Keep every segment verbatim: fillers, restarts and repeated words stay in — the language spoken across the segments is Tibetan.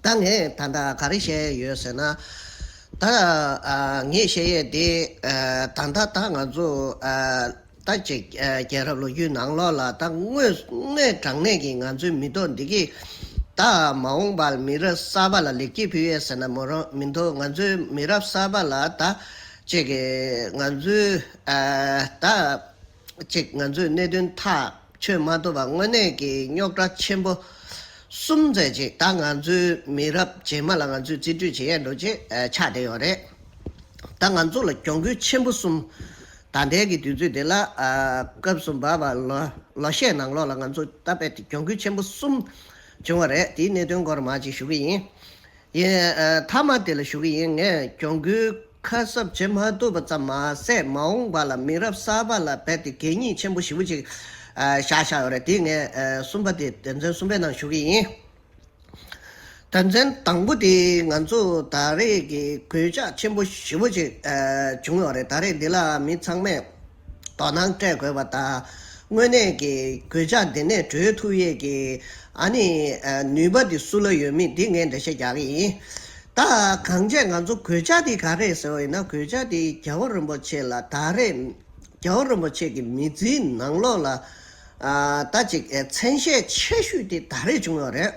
ད་ངས་ད་ལྟ་ག་རེ་བཤད་ཡོད་ཟེར་ན། ད་ཨ་ངས་བཤད་ཡས་དེ་ཨ་ད་ལྟ་ད་ང་ཚོ་ཨ་ད་ཅིག་ཨ་རྒྱལ་རབས་ལོ་རྒྱུས་ནང་ལོགས་ལ་ད་དངོས་དངོས་དྲང་གནས་ཀྱི་ང་ཚོའི་མི་ཐོག་འདི་གིས་ད་མ་འོངས་པར་མི་རབས་གསར་པ་ལ་ལེགས་སྐྱེས་ཕུལ་ཡས་ཟེར་ན་མོ་རང་མི་འདུག་ང་ཚོའི་མི་རབས་གསར་པ་ལ་ད་ཅིག་གི་ང་ཚོའི་ཨ་ད་ཅིག་ང་ཚོའི་གནད་དོན་ཐག་ཆོད་མ་ཐུབ་པ་དངོས་གནས་ཀྱི་རྙོག་དྲ་ཆེན་པོ་གསུམ་ཙམ་ཅིག་ད་ང་ཚོའི་མི་རབས་རྗེས་མ་ལ་ང་ཚོས་རྩིས་སྤྲོད་བྱེད་ཡས་འགྲོ་ཆེད་ཨ་ཆགས་བསྡད་ཡོད་རེད། ད་ང་ཚོ་ལ་གྱོང་གུད་ཆེན་པོ་གསུམ། ད་ལྟའི་གི་དུས་ཚོད་དེ་ལ་ཨ་སྐབས་སུ་བབས་པ་ལོ་ལོ་ཤས་ནང་ལོགས་ལ་ང་ཚོ་ད་དཔེ་དེ་གྱོང་གུད་ཆེན་པོ་གསུམ་བྱུང་བ་རེད། དེའི་གནད་དོན་སྐོར་མར་ཅིག་ཞུ་གི་ཡིན། ཡིན་ཨ་མཐའ་མ་དེ་ལ་ཞུ་གི་ཡིན། ངས་གྱོང་གུད་ཁ་གསབ་བྱེད་མ་ཐུབ་པ་ཙམ་མ་ཟད་མ་འོངས་པ་ལ་མི་རབས་གསར་པ་ལ་རྦད་དེ་གད་སྙིགས་ཆེན་པོ་ཞེ་པོ་ཅིག་ཨ་བཞག་བཞག་ཡོད་རེད། དེ་ངས་ཨ་གསུམ་པ་དེ་དོན་ཚན་གསུམ་པའི་ནང་ཞུ་གི་ཡིན། དོན་ཚན་དང་པོ་དེ་ང་ཚོ་ད་རེས་ཀྱི་གོད་ཆག་ཆེན་པོ་ཞེ་པོ་ཅིག་ཨ་བྱུང་ཡོད་རེད། ད་རེས་འདི་ལ་མི་ཚང་མས་དོ་སྣང་སྤྲད་དགོས་པ་དང་། དངོས་གནས་ཀྱི་གོད་ཆག་འདི་ནས་གྲོལ་ཐུབ་ཡས་ཀྱི་ཨ་ནི་ཨ་ནུས་པ་འདི་སུ་ལ་ཡོད་མེད་འདི་ངས་འགྲེལ་བཤད་རྒྱག་གི་ཡིན། ད་གང་བྱས་ང་ཚོ་གོད་ཆག་འདི་ག་རེ་ཟེར་བ་ཡིན་ན། གོད་ཆག་འདི་རྒྱལ་བ་རིན་པོ་ཆེ་ལ་ད་རེས་རྒྱལ་བ་རིན་པོ་ཆེ་གི་མི་ཚེའི་ནང་ལོགས་ལ་ཨ་ད་ཅིག་ཨ་མཚན་ཤས་ཆེ་ཤོས་དེ་ད་རེས་བྱུང་ཡོད་རེད།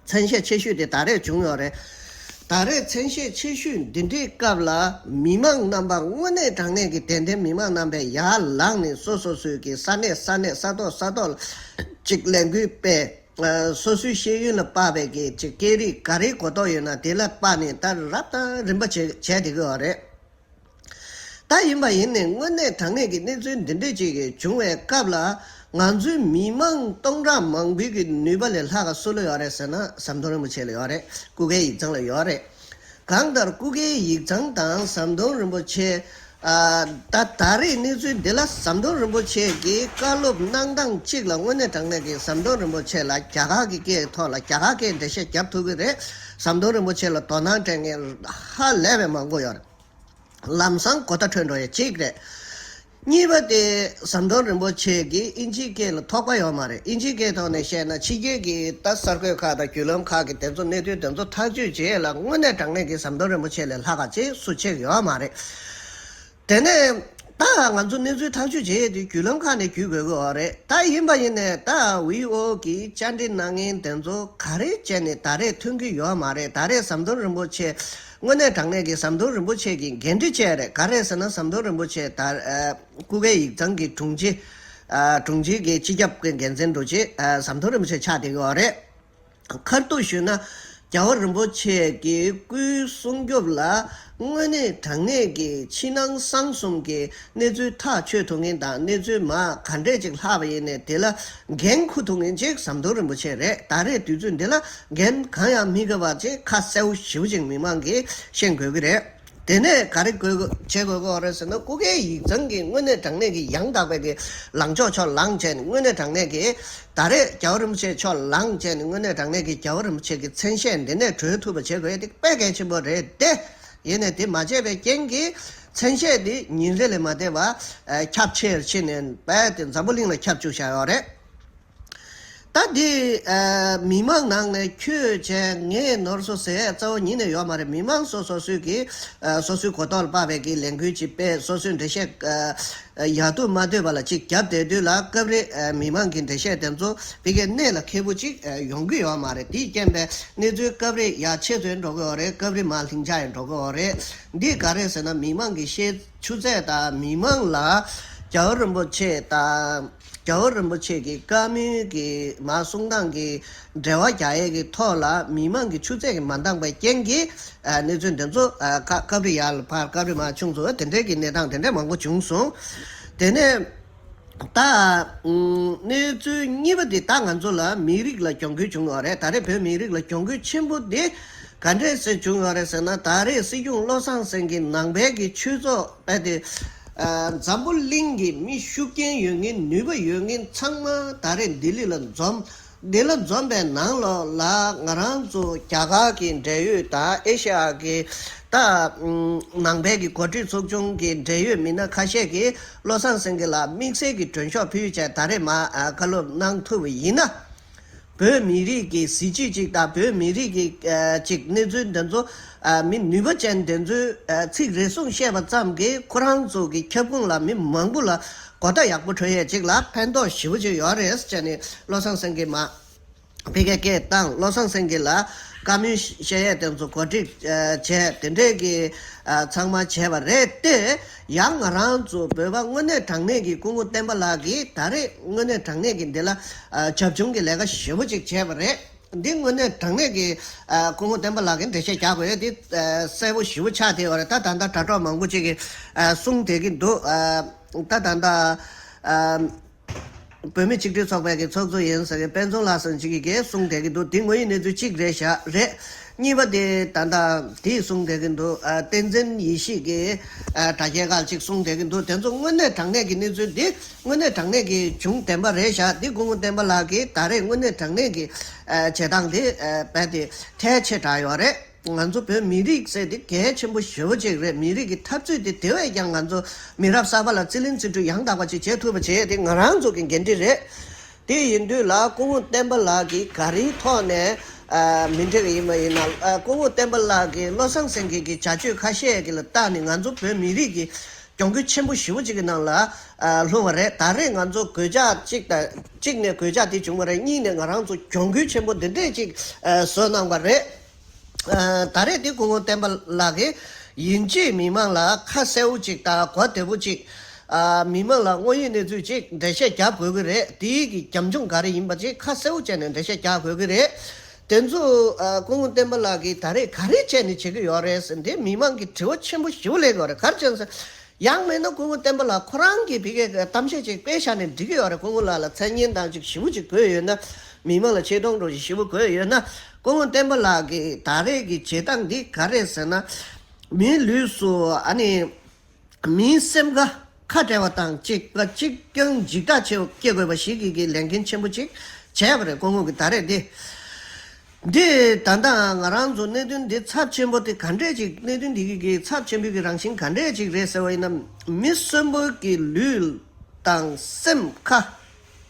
མཚན་ཤས་ཆེ་ཤོས་དེ་ད་རེས་བྱུང་ཡོད་རེད། ད་རེས་མཚན་ཤས་ཆེ་ཤོས་འདི་འདྲའི་སྐབས་ལ་མི་མང་རྣམ་པ་དངོས་གནས་དྲང་གནས་ཀྱི་དད་ལྡན་མི་མང་རྣམ་པས་ཡར་ལངས་ནས་སོ་སོ་སོའི་གི་ས་གནས་ས་གནས་ས་ཐོག་ས་ཐོག་ལ་ཅིག་ལས་འགུལ་སྤེལ། ཨ་སོ་སོའི་ཤེས་ཡོན་ལ་དཔག་པའི་གི་ཅིག་སྐད་རིགས་ག་རེའི་གོ་རྟོགས་ཡོད་ན་དེ་ལ་དཔག་ནས་ད་རབ་དང་རིམ་པ་བྱས་བྱས་བསྡད་ཀྱི་ཡོད་རེད། ད་ཡིན་པ་ཡིན་ནའི་དངོས་གནས་དྲང་གནས་ཀྱི་གནས་ཚུལ་འདི་འདྲས་ཅིག་བྱུང་བའི་སྐབས་ལ་ང་ཚོའི་མི་མང་སྟོང་ཕྲག་མང་པོའི་གི་ནུས་པ་ལས་ལྷག་ག་སུ་ལ་ཡོད་རེད་ཟེར་ན་ཟམ་གདོང་རིན་པོ་ཆེ་ལ་ཡོད་རེད། སྐུ་སྒེར་ཡིག་ཚང་ལ་ཡོད་རེད། གང་ལྟར་སྐུ་སྒེར་ཡིག་ཚང་དང་ཟམ་གདོང་རིན་པོ་ཆེ། ཨ་ད་ད་རེས་གནས་ཚུལ་འདི་ལ་ཟམ་གདོང་རིན་པོ་ཆེ་གིས་བཀའ་སློབ་གནང་སྟངས་གཅིག་ལ་དངོས་གནས་དྲང་གནས་ཀྱི་ཟམ་གདོང་རིན་པོ་ཆེ་ལ་རྒྱ་གར་གྱི་སྐད་ཐོག་ལ་རྒྱ་གར་སྐད་འགྲེལ་བཤད་རྒྱབ་ཐུབ་ཀྱི་རེད། ཟམ་གདོང་རིན་པོ་ཆེ་ལ་དོ་སྣང་སྤྲད་མཁན་ཧ་ལས་པའི་མང་པོ་ཡོད་རེད། ལམ་སང་གོ་བརྡ་འཕྲོད་འགྲོ་ཡ་གཅིག་རེད། གཉིས་པ་དེ་ཟམ་གདོང་རིན་པོ་ཆེ་གིས་དབྱིན་ཇིའི་སྐད་ལ་ཐོགས་པ་ཡོད་མ་རེད། དབྱིན་ཇིའི་སྐད་ཐོག་ནས་བཤད་ན་ཕྱི་རྒྱལ་གྱི་ད་གསར་འགོད་ཁག་དང་བརྒྱུད་ལམ་ཁག་གི་དེ་ཚོ་གནས་ཚུལ་དེ་ཚོ་ཐག་གཅོད་བྱེད་ཡས་ལ་དངོས་གནས་དྲང་གནས་ཀྱི་ཟམ་གདོང་རིན་པོ་ཆེ་ལས་ལྷག་ག་ཅིག་སུ་ཆེ་གི་ཡོད་མ་རེད། དེ་ནས་ད་ང་ཚོ་གནས་ཚུལ་ཐག་གཅོད་བྱེད་ཡས་དེ་བརྒྱུད་ལམ་ཁག་ནས་བརྒྱུད་དགོས་ཀྱི་ཡོད་རེད། ད་ཡིན་པ་ཡིན་ནས་ད་བྷི་ཨོ་གི་བཅར་འདྲི་གནང་མཁན་དེ་ཚོ་ག་རེ་བྱས་ནས་ད་རེས་ཐོན་གྱི་ཡོད་མ་རེད། ད་རེས་ཟམ་གདོང་རིན་པོ་ཆེ་དངོས་གནས་དྲང་གནས་ཀྱི་ཟམ་གདོང་རིན་པོ་ཆེ་གི་འགན་འཁྲི་བཅས་རེད། ག་རེ་ཟེར་ན་ཟམ་གདོང་རིན་པོ་ཆེ་ད་ཨ་སྐུ་སྒེར་ཡིག་ཚང་གི་དྲུང་ཆེ། ཨ་དྲུང་ཆེ་གི་སྤྱི་ཁྱབ་ཀྱི་འགན་འཛིན་འདྲ་བོ་ཅིག་ཨ་ཟམ་གདོང་རིན་པོ་ཆེ་ཆགས་བསྡད་ཀྱི་ཡོད་རེད། ཁ་ཐུག་ཞུས་ན་རྒྱལ་བ་རིན་པོ་ཆེ་གི་སྐུའི་སྲུང་སྐྱོབ་ལ་དངོས་གནས་དྲང་གནས་ཀྱི་ཕྱི་ནང་གསང་གསུམ་གྱི་གནས་ཚུལ་ཐག་ཆོད་ཐུབ་མཁན་དང་གནས་ཚུལ་མ་ག་འདྲས་ཅིག་ལྷག་པ་ཡིན་ནའི་དེ་ལ་འགན་འཁུར་ཐུབ་མཁན་ཅིག་ཟམ་གདོང་རིན་པོ་ཆེ་རེད། ད་རེས་དུས་ཚོད་འདི་ལ་འགན་གང་ཡང་མི་དགོས་པ་ཅིག་ཁ་གསལ་པོ་ཞེ་པོ་ཅིག་མི་མང་གིས་ཤེས་དགོས་ཀྱི་རེད། དེ་ནས་ག་རེ་དགོས་བྱེད་དགོས་ཀྱི་ཡོད་རེད་ཟེར་ན། སྐུ་སྒེར་ཡིག་ཚང་གི་དངོས་གནས་དྲང་གནས་ཀྱི་ཡང་དག་པའི་གི་ལངས་ཕྱོགས་ཕྱོགས་ལངས་བྱས་ནས་དངོས་གནས་དྲང་གནས་ཀྱི་ད་རེས་རྒྱལ་བ་རིན་པོ་ཆེ་ཕྱོགས་ལངས་བྱས་ནས་དངོས་གནས་དྲང་གནས་ཀྱི་རྒྱལ་བ་རིན་པོ་ཆེ་གི་མཚན་ཤས་འདི་ནས་གྲོལ་ཐུབ་པ་བྱེད་དགོས་ཡ་དེ་དཔེ་གལ་ཆེན་པོ་རེད་དེ། ཡིན་ནའི་དེ་མ་བྱས་པའི་རྐྱེན་གྱིས་མཚན་ཤས་འདི་ཉིན་རེ་ལས་མ་འདས་པ་ཨ་ཁྱབ་ཆེར་ཕྱིན་ནས་རྦད་དེ་འཛམ་བུ་གླིང་ལ་ཁྱབ་བཅུག་བཞག་ཡོད་རེད། ད་འདི་ཨ་མི་མང་ནང་ནས་ཁྱོད་བྱས་ངས་ནོར་སོང་ཟེར་ཡས་རྩ་བ་ཉིད་ནས་ཡོད་མ་རེད། མི་མང་སོ་སོ་སོས་ཀྱི་ཨ་སོ་སོའི་གོ་རྟོགས་ལ་དཔག་པའི་ཀྱི་ལས་འགུལ་ཅིག་སྤེལ། སོ་སོའི་འགྲེལ་བཤད་ཨ་ཡག་སྡུག་མ་ལྟོས་པ་ལ་ཅིག་རྒྱབ་བསྡད་དུས་ལ་སྐབས་རེ་ཨ་མི་མང་གི་འགྲེལ་བཤད་དེ་ཚོ་ཕ་གིའི་གནད་ལ་འཁེལ་པོ་ཅིག་ཨ་ཡོང་གི་ཡོད་མ་རེད། དེའི་རྐྱེན་པས་གནས་ཚུལ་སྐབས་རེ་ཡར་ཆེ་ཚོད་འགྲོ་གི་ཡོད་རེད། སྐབས་རེ་མར་ལྷིང་འཇགས་ཡང་འགྲོ་གི་ཡོད་རེད། འདི་ག་རེ་ཟེར་ན་མི་མང་གི་ཤེས་ཆུ་ཚད་དང་མི་མང་ལ་རྒྱལ་བ་རིན་པོ་ཆེ་དང་། རྒྱལ་བ་རིན་པོ་ཆེ་གི་བཀའ་མོལ་གྱི་མར་གསུང་སྟངས་ཀྱི་འབྲེལ་བ་རྒྱག་ཡས་ཀྱི་ཐོག་ལ་མི་མང་གི་ཆུ་ཚད་ཀྱིས་མ་འདང་པའི་རྐྱེན་གྱིས་ཨ་གནས་ཚུལ་འདི་ཚོ་ཨ་སྐབས་རེ་ཡར་ལ་འཕར་སྐབས་རེ་མར་ཆུང་སོང་བ་དེ་འདྲའི་གི་གནས་སྟངས་དེ་འདྲ་མང་པོ་བྱུང་སོང་། དེ་ནས་ད་གནས་ཚུལ་གཉིས་པ་དེ་ད་ང་ཚོ་ལ་མི་རིགས་ལ་གྱོང་གུད་བྱུང་ཡོད་རེད། ད་རེས་བོད་མི་རིགས་ལ་གྱོང་གུད་ཆེན་པོ་དེ་ག་འདྲས་སེ་བྱུང་ཡོད་རེད་ཟེར་ན། ད་རེས་སྲིད་སྐྱོང་བློ་བཟང་སེང་གེ་ནང་པའི་གི་ཆོས་ཚོགས་རྦད་དེ་ཨ་འཛམ་བུ་གླིང་གི་མི་ཤུགས་རྐྱེན་ཡོད་མཁན་ནུས་པ་ཡོད་མཁན་ཚང་མ་ད་རེས་ལྡི་ལི་ལ་འཛོམས། ལྡི་ལི་འཛོམས་པའི་ནང་ལོགས་ལ་ང་རང་ཚོ་རྒྱ་གར་གྱི་འབྲེལ་ཡོད་དང་ཨེ་ཤ་ཡ་གི་ད་ནང་པའི་གི་འགོ་ཁྲིད་ཚོགས་ཆུང་གི་འབྲེལ་ཡོད་མི་སྣ་ཁ་ཤས་ཀྱིས་བློ་བཟང་སེང་གེ་ལ་དམིགས་བསལ་གྱི་མགྲོན་ཤོག་ཕུལ་བྱས་ད་རེས་མར་ཨ་བཀའ་སློབ་གནང་ཐུབ་པ་ཡིན་ན། བོད་མི་རིགས་ཀྱི་གཟི་བརྗིད་ཅིག་དང་བོད་མི་རིགས་ཀྱི་ཨ་ཅིག་གནས་ཚུལ་འདི་ཚོ་ཨ་མི་ནུས་པ་ཅན་དེ་ཚོའི་ཨ་ཚིག་རེ་ཟུང་བཤད་པ་ཙམ་གྱིས་ཁོ་རང་ཚོ་གི་ཁྱབ་ཁོངས་ལ་མི་མང་པོ་ལ་གོ་བརྡ་ཡག་པོ་འཕྲོད་ཡས་ཅིག་ལ་ཕན་ཐོགས་ཞེ་པོ་ཅིག་ཡོད་རེད་ཟེར་ནས་བློ་བཟང་སེང་གེ་མ་ཕ་གིར་སྐད་བཏང་། བློ་བཟང་སེང་གེ་ལ་བཀའ་མོལ་བཤད་ཡས་དེ་ཚོ་གོ་སྒྲིག་ཨ་བྱས་དེ་འདྲས་ཀྱི་ཨ་ཚང་མ་བྱས་པ་རེད་དེ། ཡང་ང་རང་ཚོ་བོད་པ་དངོས་གནས་དྲང་གནས་ཀྱི་སྐུ་ངོ་བསྟན་པ་ལགས་ཀྱིས་ད་རེས་དངོས་གནས་དྲང་གནས་ཀྱི་འདི་ལ་ཨ་བྱབ་ཆུང་གི་ལས་ཀ་ཞེ་པོ་ཅིག་བྱས་པ་རེད། འདི་དངོས་གནས་དྲང་གནས་ཀྱི་ཨ་སྐུ་ངོ་བསྟན་པ་ལགས་ཀྱིས་འགྲེལ་བཤད་རྒྱག་དགོས་ཡས་འདི་ཨ་གསལ་པོ་ཞེ་པོ་ཆགས་བསྡད་ཡོད་རེད། ད་ད་ལྟ་དྲ་གྲོགས་མང་པོ་ཅིག་གིས་ཨ་གསུངས་བསྡད་ཀྱི་འདུག་ཨ་ད་ད་ལྟ་ཨ་བོད་མི་ཆིག་སྒྲིལ་ཚོགས་པའི་གི་ཚོགས་གཙོ་ཡིན་ཟེར་གི་དཔལ་འཛོམས་ལགས་ཟེར་ཅིག་གིས་གསུངས་བསྡད་ཀྱི་འདུག་འདི་དངོས་ཡོད་གནས་ཚུལ་གཅིག་རེད་ཤག་རེད། གཉིས་པ་དེ་ད་ལྟ་དེས་གསུངས་བསྡད་ཀྱི་འདུག་ཨ་བསྟན་འཛིན་ཡེ་ཤེས་ཀྱིས་ཨ་དྲ་རྒྱའི་སྒང་ཅིག་གསུངས་བསྡད་ཀྱི་འདུག་དེ་ཚོ་དངོས་གནས་དྲང་གནས་ཀྱི་གནས་ཚུལ་འདི་དངོས་གནས་དྲང་གནས་ཀྱི་བྱུང་བདེན་པ་རེད་ཤག་འདི་སྐུ་ངོ་བསྟན་པ་ལགས་ཀྱིས་ད་རེས་དངོས་གནས་དྲང་གནས་ཀྱི་ཨ་བྱེད་སྟངས་དེ་ཨ་རྦད་དེ་ཐལ་ཆེ་དྲགས་ཡོད་རེད། ང་ཚོ་བོད་མི་རིགས་ཟེར་དེ་གལ་ཆེན་པོ་ཞེ་པོ་ཅིག་རེད། མི་རིགས་ཀྱི་འཐབ་རྩོད་དེ་དེ་བས་ཀྱང་ང་ཚོ་མི་རབས་གསར་པ་ལ་རྩིས་ལེན་རྩིས་སྤྲོད་ཡང་དག་པ་ཅིག་བྱེད་ཐུབ་པ་བྱེད་ཡས་དེ་ང་རང་ཚོ་གི་འགན་འཁྲི་རེད། དེ་ཡིན་དུས་ལ་སྐུ་ངོ་བསྟན་པ་ལགས་ཀྱིས་ག་རེའི་ཐོག་ནས་ཨ་མི་འགྲིག་ཡིན་པ་ཡིན་ན། ཨ་སྐུ་ངོ་བསྟན་པ་ལགས་ཀྱིས་བློ་བཟང་སེང་གེ་གི་བྱ་སྤྱོད་ཁ་ཤས་ཀྱི་ལ་བལྟས་ནས་ང་ཚོ་བོད་མི་རིགས་ཀྱི་གྱོང་གུད་ཆེན་པོ་ཞེ་པོ་ཅིག་གི་ནང་ལ་ཨ་ལྷུང་བ་རེད། ད་རེས་ང་ཚོ་གོད་ཆག་གཅིག་དང་གཅིག་ནས་གོད་ཆག་དེ་བྱུང་བ་རེད། གཉིས་ནས་ང་རང་ཚོ་གྱོང་གུད་ཆེན་པོ་འདི་འདྲས་ཅིག་ཨ་བཟོ་གནང་བ་རེད། ཨ་ད་རེས་དེ་སྐུ་ངོ་བསྟན་པ་ལགས་ཀྱིས་ཡིན་གཅིག་མི་མང་ལ་ཁ་གསལ་བོ་ཅིག་དང་གོ་བདེ་པོ་ཅིག་ཨ་མི་མང་ལ་དངོས་ཡོད་གནས་ཚུལ་ཅིག་འགྲེལ་བཤད་རྒྱག་དགོས་ཀྱི་རེད། དེའི་གི་རྒྱབ་ལྗོངས་ག་རེ་ཡིན་པ་ཅིག་ཁ་གསལ་བོ་བྱས་ནས་འགྲེལ་བཤད་རྒྱག་དགོས་ཀྱི་རེད། དེ་ཚོ་ཨ་སྐུ་ངོ་བསྟན་པ་ལགས་ཀྱིས་ད་རེས་ག་རེ་བྱས་ནས་བྱེད་ཀྱི་ཡོད་རེད་ཟེར་འདི་མི་མང་གི་དྲི་བ་ཆེན་པོ་ཞེ་པོ་སླེབས་ཀྱི་ཡོད་རེད། ག་རེ་བྱས་ཟེར། ཡང་མིན་ན་སྐུ་ངོ་བསྟན་པ་ལགས་ཁོ་རང་གིས་ཕ་གིར་གཏམ་བཤད་ཅིག་སྤེལ་བཞག་ནས་འགྲིག་གི་ཡོད་རེད། སྐུ་ངོ་ལགས་ལ་མཚན་སྙན་དང་ཅིག་ཞེ་པོ་ཅིག་དགོས་ཡོད་ན། མི་མང་ལ་ཆེ་མཐོང་འདྲ་ཞིག་ཞེ་པོ་དགོས་ཡོད་ན། སྐུ་ངོ་བསྟན་པ་ལགས་ཀྱི་ད་རེས་ཀྱི་བྱེད་སྟངས་འདི་ག་རེ་ཟེར་ན། མིའི་ལུས་སུ་ཨ་ནི་མིའི་སེམས་ཁ་ཁ་བྲལ་བ་དང་གཅིག་པ་གཅིག་རྐྱང་འཇིགས་སྐྲག་ཆེ་བ་སྐྱེ་དགོས་པ་ཞིག་གི་གི་ལས་འགན་ཆེན་པོ་ཅིག་བྱས་པ་རེད། སྐུ་ངོ་གིས་ད་རེས་འདི། འདི་ད་ལྟ་ང་རང་ཚོ་གནད་དོན་འདི་ཚབས་ཆེན་པོ་དེ་ག་འདྲས་ཅིག་གནད་དོན་འདི་གི་གི་ཚབས་ཆེན་པོའི་གི་རང་བཞིན་ག་འདྲས་ཅིག་རེད་ཟེར་བ་ཡིན་ན། མི་གསོན་པོ་གི་ལུས་དང་སེམས་ཁ་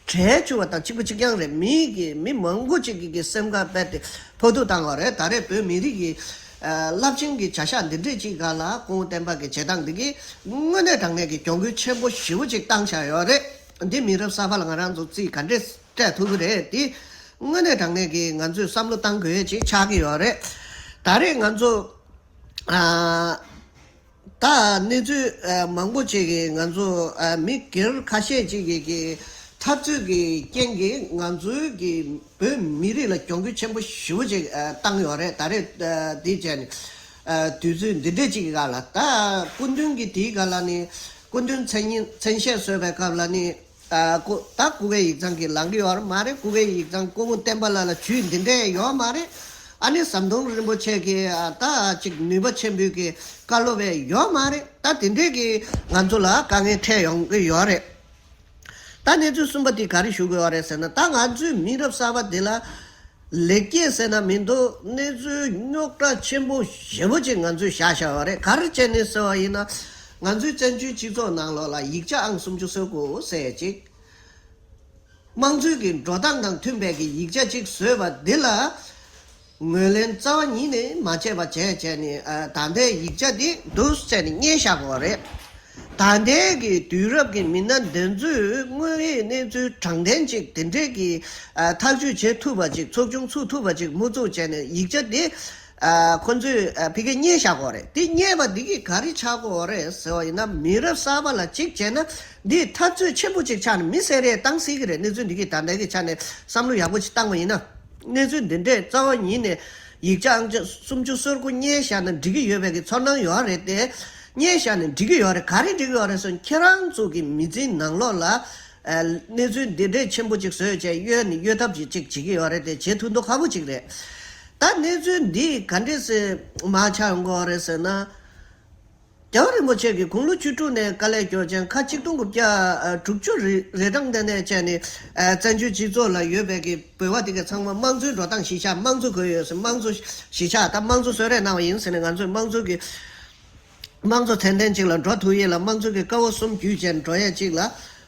བྲལ་བཅུག་པ་དང་གཅིག་པ་གཅིག་རྐྱང་རེད། མི་གི་མི་མང་པོ་ཅིག་གི་གི་སེམས་ཁ་རྦད་དེ་ཕོག་ཐུག་བཏང་བ་རེད། ད་རེས་བོད་མི་རིགས་ཀྱི་ཨ་རླབས་ཆེན་གྱི་བྱ་གཞག་འདི་འདྲས་ཅིག་སྒང་ལ་སྐུ་ངོ་བསྟན་པ་གི་བྱེད་སྟངས་འདི་གིས་དངོས་གནས་དྲང་གནས་ཀྱི་གྱོང་གུད་ཆེན་པོ་ཞེ་པོ་ཅིག་བཏང་བཞག་ཡོད་རེད། འདི་མི་རབས་གསར་པ་ལ་ང་རང་ཚོ་རྩིས་ག་འདྲས་སྤྲད་ཐུབ་ཀྱི་རེད། དེ་དངོས་གནས་དྲང་གནས་ཀྱི་ང་ཚོས་བསམ་བློ་བཏང་དགོས་ཡས་ཅིག་ཆགས་ཀྱི་ཡོད་རེད། ད་རེས་ང་ཚོ་ཨ་ད་གནས་ཚུལ་ཨ་མང་པོ་ཅིག་གིས་ང་ཚོ་ཨ་མི་སྒེར་ཁ་ཤས་ཅིག་གིས་ཀྱི་འཐབ་རྩོད་ཀྱི་རྐྱེན་གྱིས་ང་ཚོའི་གི་བོད་མི་རིགས་ལ་གྱོང་གུད་ཆེན་པོ་ཞེ་པོ་ཅིག་ཨ་བཏང་ཡོད་རེད། ད་རེས་ཨ་འདི་བྱས་ནས་ཨ་དུས་ཚོད་འདི་འདྲས་ཅིག་གི་སྒང་ལ། ད་སྐུ་མདུན་གྱི་དེའི་སྒང་ལ་ནི་སྐུ་མདུན་མཚན་སྙན་མཚན་ཞལ་གསོལ་བའི་སྐབས་ལ་ནི། ཨ་ཀུ་ད་ཀུ་ཀེ་ཡིག་ཚང་གི་ལངས་ཀྱི་ཡོད་མ་རེད། ཀུ་ཀེ་ཡིག་ཚང་སྐུ་ངོ་བསྟན་པ་ལགས་ལ་ཇུས་འདི་འདྲས་ཡོད་མ་རེད། ཨ་ནི་ཟམ་གདོང་རིན་པོ་ཆེ་གི་ཨ་ད་ཅིག་ནུས་པ་ཆེན་པོའི་གི་བཀའ་སློབ་བས་ཡོད་མ་རེད། ད་དེ་འདྲས་གི་ང་ཚོ་ལ་དཀའ་ངལ་འཕྲད་ཡོང་གི་ཡོད་རེད། ད་གནས་ཚུལ་གསུམ་པ་དེ་ག་རེ་ཞུ་གི་ཡོད་རེད་ཟེར་ན། ད་ང་ཚོའི་མི་རབས་གསར་པ་དེ་ལ་ལེགས་སྐྱེས་ཟེར་ན་མི་འདུག་གནས་ཚུལ་རྙོག་དྲ་ཆེན་པོ་ཞེ་པོ་ཅིག་ང་ཚོས་བཞག་བཞག་པ་རེད། ག་རེ་བྱས་ནས་ཟེར་བ་ཡིན་ན། ང་ཚོའི་བཙན་བྱོལ་སྤྱི་ཚོགས་ནང་ལོགས་ལ་ཡིག་ཆ་ཨང་སུམ་ཅུ་སོ་དགུ་ཟེར་ཅིག་དམངས་གཙོའི་གི་འགྲོ་སྟངས་དང་མཐུན་པའི་གི་ཡིག་ཆ་ཅིག་བཟོས་པ་འདི་ལ་ངོས་ལེན་རྩ་བ་ཉིད་ནས་མ་བྱས་པ་བྱས་བྱས་ནས་ཨ་ད་ལྟའི་ཡིག་ཆ་འདི་འདུག་བྱས་ནས་བསྙལ་བཞག་པ་རེད། ད་ལྟའི་གི་དུས་རབས་ཀྱི་མི་སྣ་འདི་ཚོས་དངོས་ཡོད་གནས་ཚུལ་དྲང་བདེན་ཅིག་དེ་འདྲས་ཀྱི་ཨ་ཐག་གཅོད་བྱེད་ཐུབ་པ་ཅིག་ཚོགས་ཆུང་ཚུགས་ཐུབ་པ་ཅིག་མུ་མཐུད་བྱས་ནས་ཡིག་ཆ་འདི་ཨ་ཁོ་ཚོས་ཨ་ཕ་གིར་བསྙལ་བཞག་གི་ཡོད་རེད། དེ་བསྙལ་བ་འདི་གིས་ག་རེ་ཆགས་ཀྱི་ཡོད་རེད་ཟེར་བ་ཡིན་ན། མི་རབས་གསར་པ་ལ་གཅིག་བྱས་ན་འདི་འཐབ་རྩོད་ཆེན་པོ་ཅིག་ཆགས་ནས་མི་བསད་རེས་བཏང་སྲིད་ཀྱི་རེད། གནས་ཚུལ་འདི་གིས་ད་ལྟའི་གི་ཆ་ནས་བསམ་བློ་ཡག་པོ་ཅིག་བཏང་བ་ཡིན་ན། གནས་ཚུལ་འདི་འདྲས་རྩ་བ་ཉིད་ནས་ཡིག་ཆ་ཨང་ཅག་སུམ་ཅུ་སོ་དགུ་བསྙལ་བཞག་ན་འགྲིག་གི་ཡོད་པའི་གི་ཚོར་སྣང་ཡོད་རེད་དེ། བསྙལ་བཞག་ན་འགྲིག་གི་ཡོད་རེད། ག་རེ་འགྲིག་གི་ཡོད་རེད་ཟེར་ན། ཁྱེད་རང་ཚོ་གི་མི་ཚེའི་ནང་ལོགས་ལ་ཨ་གནས་ཚུལ་འདི་འདྲས་ཆེན་པོ་ཅིག་བཟོས་བྱས་གཡོལ་ནས་གཡོལ་ཐབས་ཅིག་ཅིག་བྱེད་ཀྱི་ཡོད་རེད་དེ། བྱེད་ཐུབ་མདོག་ཁ་པོ་ཅིག་རེད། ད་གནས་ཚུལ་འདི་ག་འདྲས་སེ་མར་ཆགས་ཡོང་གི་ཡོད་རེད་ཟེར་ན། རྒྱལ་བ་རིན་པོ་ཆེ་གིས་དགུང་ལོ་བཅུ་དྲུག་ནས་དཀའ་ལས་བསྐྱོན་ཅིང་ཁ་ཆིག་སྟོང་དགུ་བརྒྱ་དྲུག་ཅུ་རེ་རེ་གྲངས་དེ་ནས་བྱས་ནས་ཨ་བཙན་བྱོལ་སྤྱི་ཚོགས་ལ་ཡོད་པའི་གི་བོད་པ་དེ་ག་ཚང་མ་དམངས་གཙོའི་འགྲོ་སྟངས་གཞིར་བཞག་དམངས་གཙོ་དགོས་ཡོད་ཟེར། དམངས་གཙོ་གཞིར་བཞག་ད་དམངས་གཙོ་གསོལ་རས་གནང་བ་ཡིན་ཟེར་ནས། ང་ཚོས་དམངས་གཙོ་གི་དམངས་གཙོ་ཚད་ལྡན་ཅིག་ལ་འགྲོ་ཐུབ་ཡས་ལ་དམངས་གཙོ་གི་ཀ་བ་གསུམ་བརྒྱུད་བྱས་ནས་འགྲོ་ཡས་ཅིག་ལ།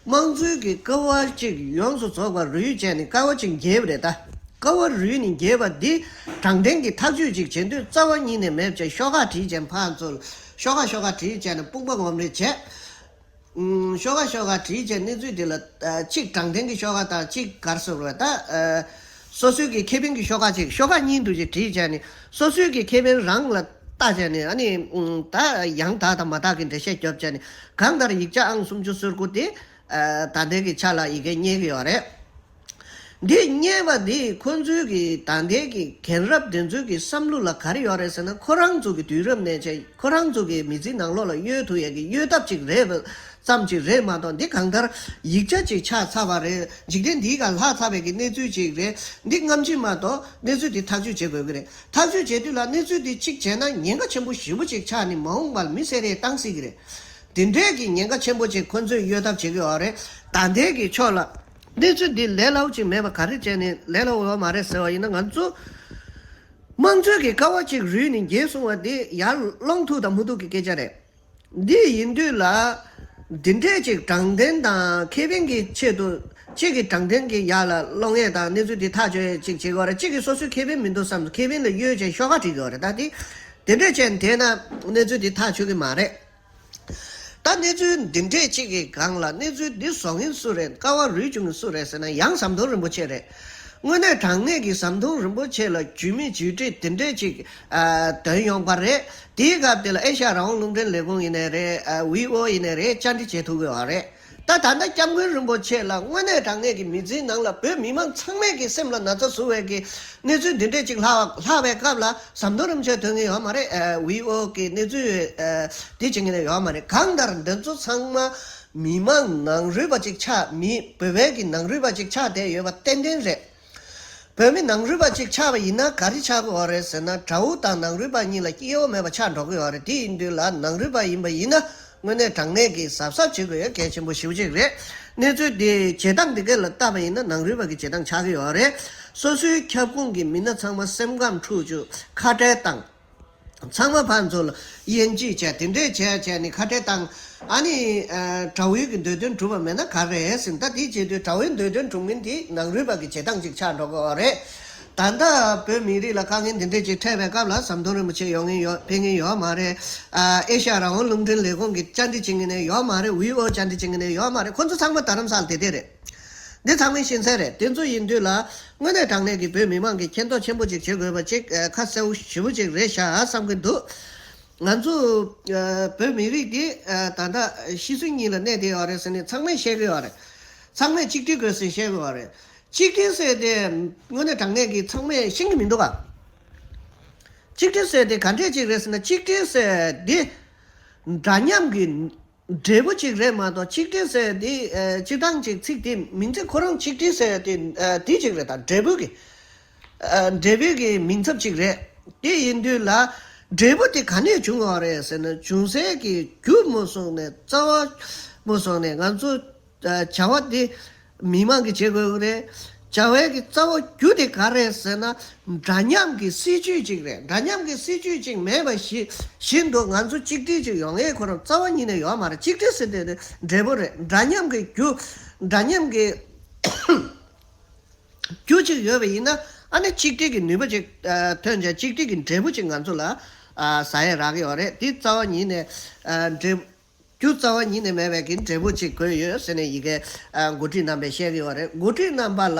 དམངས་གཙོའི་གི་ཀ་བ་གཅིག་ཡོངས་སུ་རྫོགས་པ་རུལ་བྱས་ནས་ཀ་བ་གཅིག་འགྱེལ་བ་རེད་ད། ཀ་བ་རུལ་ནས་འགྱེལ་བ་འདི་དྲང་བདེན་གྱི་ཐག་གཅོད་ཅིག་བྱེད་དུས་རྩ་བ་ཉིད་ནས་མེད་ཅེས་ཤོག་ཁག་བྲིས་ཅན་ཕར་ཚུར་ཤོག་ཁག་ཤོག་ཁག་བྲིས་བྱས་ནས་དཔུང་པ་ངོམ་རེ་བྱས། ཨུམ། ཤོག་ཁག་ཤོག་ཁག་བྲིས་བྱས་གནས་ཚུལ་འདི་ལ་ཨ་གཅིག་དྲང་བདེན་གྱི་ཤོག་ཁག་དང་གཅིག་ག་རེ་ཟེར་དགོས་རེད་ད། ཨ་སོ་སོའི་གི་ཁེ་ཕན་གྱི་ཤོག་ཁག་ཅིག་ཤོག་ཁག་གཉིས་འདུག་ཅིག་བྲིས་བྱས་ནས་སོ་སོའི་གི་ཁེ་ཕན་རང་ལ་བལྟ་བྱས་ནས་ཨ་ནི་ཨུམ་ད་ཡང་དག་དང་མ་དག་གི་འགྲེལ་བཤད་རྒྱོབ་བྱས་ནས་གང་ལྟར་ཡིག་ཆ་ཨང་སུམ་ཅུ་སོ་དགུ་དེ་ཨ་ད་ལྟའི་གི་ཆ་ལ་ཡི་གེ་རྙེད་ཀྱི་ཡོད་རེད། འདི་རྙེད་པ་འདིས་ཁོ་ཚོའི་གི་ད་ལྟའི་གི་རྒན་རབས་དེ་ཚོའི་གི་བསམ་བློ་ལ་ག་རེ་ཡོད་རེད་ཟེར་ན། ཁོ་རང་ཚོ་གི་དུས་རབས་ནས་བྱས་ཁོ་རང་ཚོ་གི་མི་ཚེའི་ནང་ལོགས་ལ་གཡོལ་ཐུབ་ཡས་ཀྱི་གཡོལ་ཐབས་ཅིག་རེད་པ་ཙམ་ཅིག་རེད་མ་གཏོགས། འདི་གང་ལྟར་ཡིག་ཆ་ཅིག་ཆགས་ཚར་བ་རེད། འཇིག་རྟེན་འདིའི་སྒང་ལྷག་ཚར་བའི་གི་གནས་ཚུལ་ཅིག་རེད། འདི་རྔམ་བརྗིད་མ་གཏོགས་གནས་ཚུལ་འདི་ཐག་གཅོད་བྱེད་དགོས་ཀྱི་རེད། ཐག་གཅོད་བྱེད་དུས་ལ་གནས་ཚུལ་འདི་གཅིག་བྱས་ན་ཉེན་ཁ་ཆེན་པོ་ཞེ་པོ་ཅིག་ཆགས་ནས་མ་འོངས་པར་མི་བསད་རེས་བཏང་སྲིད་ཀྱི་རེད། དེ་འདྲའི་གི་ཉེན་ཁ་ཆེན་པོ་ཅིག་ཁོ་ཚོས་གཡོལ་ཐབས་བྱེད་ཀྱི་ཡོད་རེད། ད་ལྟའི་གི་ཕྱོགས་ལ་གནས་ཚུལ་འདི་ལས་སླ་པོ་ཅིག་མེད་པ་ག་རེ་བྱས་ནས་ལས་སླ་པོ་ཡོད་མ་རེད་ཟེར་བ་ཡིན་ན། ང་ཚོ་དམངས་གཙོའི་གི་ཀ་བ་གཅིག་རུལ་ནས་འགྱེལ་སོང་བ་འདི་ཡར་སློང་ཐུབ་དང་མི་ཐུབ་ཀྱི་སྐད་ཆ་རེད། འདི་ཡིན་དུས་ལ་འདི་འདྲས་ཅིག་དྲང་བདེན་དང་ཁེ་ཕན་གྱི་ཆེད་དུ་གཅིག་གིས་དྲང་བདེན་གྱི་ཡར་ལ་སློང་ཡས་དང་གནས་ཚུལ་འདི་ཐག་གཅོད་ཡས་ཅིག་བྱེད་དགོས་རེད། གཅིག་གིས་སོ་སོའི་ཁེ་ཕན་མི་འདུག་བསམ་ཁེ་ཕན་ལ་གཡོལ་བྱས་ཤོག་ཁག་བྲིས་དགོས་རེད། ད་དེ་དེ་འདྲས་བྱས་བསྡད་ན་གནས་ཚུལ་འདི་ཐག་ཆོད་ཀྱི་མ་རེད། ད་གནས་ཚུལ་འདི་འདྲས་གཅིག་གི་སྒང་ལ་གནས་ཚུལ་འདི་བཟོ་མཁན་སུ་རེད། ཀ་བ་རུལ་བཅུག་མཁན་སུ་རེད་ཟེར་ན་ཡང་ཟམ་གདོང་རིན་པོ་ཆེ་རེད། དངོས་གནས་དྲང་གནས་ཀྱི་ཟམ་གདོང་རིན་པོ་ཆེ་ལ་བརྒྱུད་མི་བརྒྱུད་འབྲེལ་འདི་འདྲས་ཅིག་ཨ་འདོན་ཡོང་པ་རེད། དེའི་སྐབས་དེ་ལ་ཨེ་ཤ་ཡ་རང་དབང་རླུང་འཕྲིན་ལས་ཁུངས་ཡིན་ནའི་རེད། ཨ་བྷི་ཨོ་ཡིན་ནའི་རེད། བཅར་འདྲི་བྱེད་ཐུབ་ཀྱི་ཡོད་རེད། ད་ད་ལྟ་སྐྱབས་མགོན་རིན་པོ་ཆེ་ལ་དངོས་གནས་དྲང་གནས་ཀྱི་མི་ཚེའི་ནང་ལ་བོད་མི་མང་ཚང་མས་ཀྱི་སེམས་ལ་ན་ཚ་བཟོ་བའི་གི་གནས་ཚུལ་འདི་འདྲས་ཅིག་ལྷག་ལྷག་པའི་སྐབས་ལ་ཟམ་གདོང་རིན་པོ་ཆེ་འདོན་གྱི་ཡོད་མ་རེད། ཨ་བྷི་ཨོ་གི་གནས་ཚུལ་ཨ་འདི་བྱེད་མཁན་ཡོད་མ་རེད། གང་ལྟར་འདི་ཚོ་ཚང་མ་མི་མང་ནང་རུལ་པ་ཅིག་ཆགས། མི་བོད་པའི་གི་ནང་རུལ་པ་ཅིག་ཆགས་བསྡད་ཡོད་པ་ཏན་ཏན་རེད། བོད་མི་ནང་རུལ་པ་ཅིག་ཆགས་པ་ཡིན་ན་ག་རེ་ཆགས་ཀྱི་ཡོད་རེད་ཟེར་ན། དགྲ་བོ་དང་ནང་རུལ་པ་གཉིས་ལ་སྐྱིད་པོ་མེད་པ་ཆགས་འགྲོ་གི་ཡོད་རེད། དེ་ཡིན་དུས་ལ་ནང་རུལ་པ་ཡིན་པ་ཡིན་ན་དངོས་གནས་དྲང་གནས་ཀྱི་གཟབ་གཟབ་བྱེད་དགོས་ཡ་གལ་ཆེན་པོ་ཞེ་པོ་ཅིག་རེད། གནས་ཚུལ་དེ་བྱེད་སྟངས་དེ་ག་ལ་བལྟས་པ་ཡིན་ན་ནང་རུལ་པ་གི་བྱེད་སྟངས་ཆགས་ཀྱི་ཡོད་རེད། སོ་སོའི་ཁྱབ་ཁོངས་ཀྱི་མི་སྣ་ཚང་མ་སེམས་ཁམས་འཁྲུག་བཅུག་ཁ་བྲལ་བཏང་། ཚང་མ་ཕར་ཚུར་ལ་དབྱེ་འབྱེད་བྱས། དེ་འདྲས་བྱས་བྱས་ནས་ཁ་བྲལ་བཏང་། ཨ་ནི་ཨ་དགྲ་བོའི་གི་འདོད་དོན་གྲུབ་པ་མེད་ན་ག་རེ་ཟེར་ན། ད་དེ་བྱེད་དུས་དགྲ་བོའི་འདོད་དོན་གྲུབ་མིན་དེ་ནང་རུལ་པ་གི་བྱེད་སྟངས་ཅིག་ཆགས་འགྲོ་གི་རེད། ད་ལྟ་བོད་མི་རིགས་ལ་དཀའ་ངལ་འདི་འདྲས་ཅིག་འཕྲད་པའི་སྐབས་ལ་ཟམ་གདོང་རིན་པོ་ཆེ་ཡོང་མཁན་ཡོད་ཕེབས་མཁན་ཡོད་མ་རེད། ཨ་ཨེ་ཤ་ཡ་རང་དབང་རླུང་འཕྲིན་ལས་ཁུངས་ཀྱི་བཅར་འདྲི་བྱེད་མཁན་ནས་ཡོད་མ་རེད། བྷི་ཨོ་བཅར་འདྲི་བྱེད་མཁན་ནས་ཡོད་མ་རེད། ཁོ་ཚོ་ཚང་མ་རྡ་རམ་ས་ལ་བསྡད་བསྡད་རེད། འདི་ཚང་མས་ཤེས་གསལ་རེད། དེ་ཚོ་ཡིན་དུས་ལ་དངོས་གནས་དྲང་གནས་ཀྱི་བོད་མི་མང་གིས་མཁྱེན་རྟོགས་ཆེན་པོ་ཅིག་བྱེད་དགོས་པ་ཅིག་ཨ་ཁ་གསལ་པོ་ཞེ་པོ་ཅིག་རེད་ཤག་བསམ་གྱི་འདུག་ང་ཚོ་ཨ་བོད་མི་རིགས་འདི་ཨ་ད་ལྟ་ཤི་གསོན་གཉིས་ལ་གནས་བསྡད་ཡོད་རེད་ཟེར་ནས་ཚང་མས་བཤད་ཀྱི་ཡོད་རེད། ཚང་མས་གཅིག་སྒྲིལ་དགོས་ཟེར་བཤད་ཀྱི་ཡོད་རེད། གཅིག་སྒྲིལ་ཟེར་དེ་དངོས་གནས་དྲང་གནས་ཀྱི་ཚང་མས་ཤེས་ཀྱི་མི་འདུག་ག་གཅིག་སྒྲིལ་ཟེར་དེ་ག་འདྲས་ཅིག་རེད་ཟེར་ན། གཅིག་སྒྲིལ་ཟེར་འདི་འདྲ་མཉམ་གྱི་འབྲས་བུ་གཅིག་རེད་མ་གཏོགས། གཅིག་སྒྲིལ་ཟེར་འདི་ཨ་སྤྱིར་བཏང་གཅིག་ཚིག་དེ་མིང་ཚིག་ཁོ་རང་གཅིག་སྒྲིལ་ཟེར་དེ་ཨ་དེ་གཅིག་རེད། ད་འབྲས་བུ་གི་ཨ་འབྲས་བུ་གི་མིང་ཚབ་གཅིག་རེད། དེ་ཡིན་དུས་ལ་འབྲས་བུ་དེ་ག་ནས་བྱུང་བ་རེད་ཟེར་ན། བྱུང་སའི་གི་རྒྱུ་མུ་སོང་ནས་རྩ་བ་མུ་སོང་ནས་ང་ཚོ་ཨ་བྱ་བ་དེ་མི་མང་གིས་བྱེད་དགོས་ཀྱི་རེད། བྱ་བའི་གི་རྩ་བ་རྒྱུ་དེ་ག་རེད་ཟེར་ན། འདྲ་མཉམ་གྱི་སྲིད་ཇུས་གཅིག་རེད། འདྲ་མཉམ་གྱི་སྲིད་ཇུས་གཅིག་མེད་པ་ཞིག་བཞིན་དུ་ང་ཚོ་གཅིག་སྒྲིལ་གཅིག་ཡོང་ཡས་ཁོ་རང་རྩ་བ་ཉིད་ནས་ཡོད་མ་རེད། གཅིག་སྒྲིལ་ཟེར་དེ་ནི་འབྲས་བུ་རེད། འདྲ་མཉམ་གྱི་རྒྱུ་འདྲ་མཉམ་གྱི་རྒྱུ་གཅིག་ཡོད་པ་ཡིན་ན་ཨ་ནི་གཅིག་སྒྲིལ་གྱི་ནུས་པ་གཅིག་ཨ་ཐོན་བྱས་གཅིག་སྒྲིལ་གྱི་འབྲས་བུ་གཅིག་ང་ཚོ་ལ་ཨ་ཟ་ཡས་རག་གི་ཡོད་རེད། དེ་རྩ་བ་ཉིད་ནས་ཨ་འབྲས་རྒྱུ་རྩ་བ་ཉིད་ནས་མེད་པའི་གི་འབྲས་བུ་གཅིག་དགོས་ཡོད་ཟེར་ནས་ཡི་གེ་ཨ་འགོ་ཁྲིད་རྣམ་པས་བཤད་ཀྱི་ཡོད་རེད། འགོ་ཁྲིད་རྣམ་པ་ལ་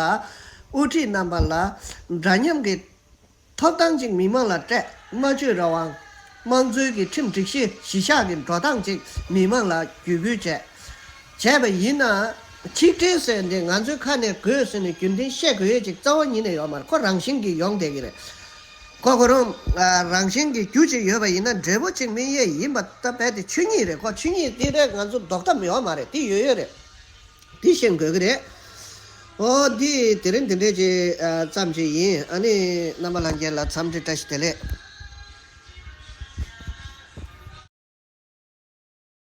དབུ་ཁྲིད་རྣམ་པ་ལ་འདྲ་མཉམ་གྱི་ཐོབ་ཐང་གཅིག་མི་མང་ལ་སྤྲད། སྨྲ་བརྗོད་རང་དབང་། དམངས་གཙོའི་གི་ཁྲིམས་སྒྲིག་གཞི་གཞི་བཞག་གི་འགྲོ་སྟངས་གཅིག་མི་མང་ལ་བརྒྱུད་སྐུལ་བྱས། བྱས་པ་ཡིན་ན་ཆིག་སྒྲིལ་ཟེར་འདི་ང་ཚོའི་ཁ་ནས་དགོས་ཟེར་ནས་རྒྱུན་ལྡན་བཤད་དགོས་ཡས་ཅིག་རྩ་བ་ཉིད་ནས་ཡོད་མ་རེད། ཁོ་རང་བཞིན་གྱིས་ཡོང་བསྡད་ཀྱི་རེད། ཁོ་ཁོ་རང་ཨ་རང་བཞིན་གྱི་རྒྱུ་ཅིག་ཡོད་པ་ཡིན་ན་འབྲས་བུ་ཅིག་སྨིན་ཡས་ཡིན་པ་ད་རྦད་དེ་ཆོས་ཉིད་རེད། ཁོ་ཆོས་ཉིད་དེ་རེད། ང་ཚོ་ལྡོག་ཐབས་ཡོད་མ་རེད། དེ་ཡོད་ཡོད་རེད། དེ་ཤེས་དགོས་ཀྱི་རེད། ཨོ་འདི་དེ་རིང་འདི་འདྲས་ཅིག་ཨ་ཙམ་ཅིག་ཡིན། ཨ་ནི་རྣམ་པ་ལྷན་རྒྱས་ལ་འཚམས་འདྲི་བཀྲ་ཤིས་བདེ་ལེགས།